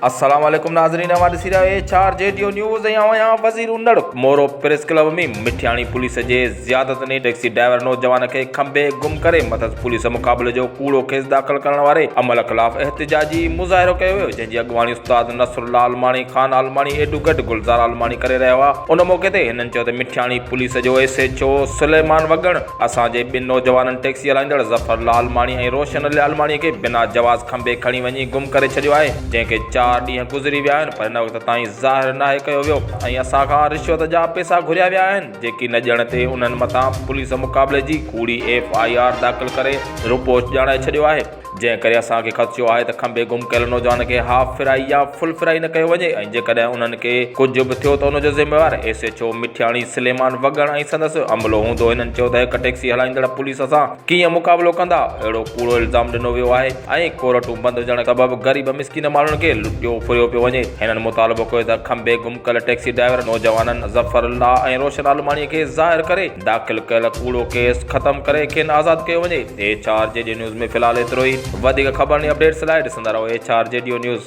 السلام عليڪم ناظرين اوهان ڏسي رهيا آهيو H R G D news ۽ آئون آهيان Wazir Unar Moro press club ۾ Mithiani police جي زيادتني ٽيڪسي ڊرائيور نوجوان کي کنڀي گم ڪري مٿس پوليس مقابلي جو ڪوڙو ڪيس داخل ڪرڻ واري عمل خلاف احتجاجي مظاهرو ڪيو ويو جنهن جي اڳواڻي استاد نصرالله عالماڻي، خان عالماڻي، ايڊوڪيٽ گلزار عالماڻي ڪري رهيا هئا ان موقعي تي هنن چيو ته مٺياڻي پوليس جو ايس ايڇ او سليمان وڳڻ اسان جي ٻن نوجوانن ٽيڪسي هلائيندڙ ظفر لال ماڻي ۽ روشن علي عالماڻي کي بنا جواز کنڀي کڻي وڃي گم ڪري ڇڏيو آهي، جنهن کي چار ڏينهن گذري ويا آهن پر هن وقت تائين ظاهر ناهي ڪيو ويو ۽ اسان کان رشوت جا پئسا گهريا ويا آهن، جيڪي نه ڏيڻ تي انهن مٿان پوليس مقابلي جي ڪوڙي ايف I R داخل ڪري روپوش ڄاڻائي ڇڏيو آهي. جنهن ڪري اسان کي خدشو آهي ته کنڀي گم ڪيل نوجوان کي هاف فرائي يا فل فرائي نه ڪيو وڃي ۽ جيڪڏهن انهن کي ڪجهه به ٿيو ته ان جو ذميوار S H O Mithiani Suleman Wagan ۽ سندس عملو هوندو. هنن چيو ته هڪ ٽيڪسي هلائيندڙ پوليس سان ڪيئن مقابلو ڪندا؟ اهڙو ڪوڙو الزام ڏنو ويو آهي ۽ ڪورٽون بند هجڻ سبب غريب مسڪين ماڻهن کي لٽيو ڦريو پيو وڃي. هنن مطالبو ڪيو ته کنڀي گم ڪيل ٽيڪسي ڊرائيور نوجوانن ظفر الله ۽ روشن عالماڻي کي ظاهر ڪري داخل ڪيل ڪوڙو ڪيس ختم ڪري کين آزاد ڪيو وڃي. H R G D news ۾ في الحال ايترو ئي. وڌيڪ خبرن ۽ اپڊيٽس لاء ڏسندا رهو H R G D news.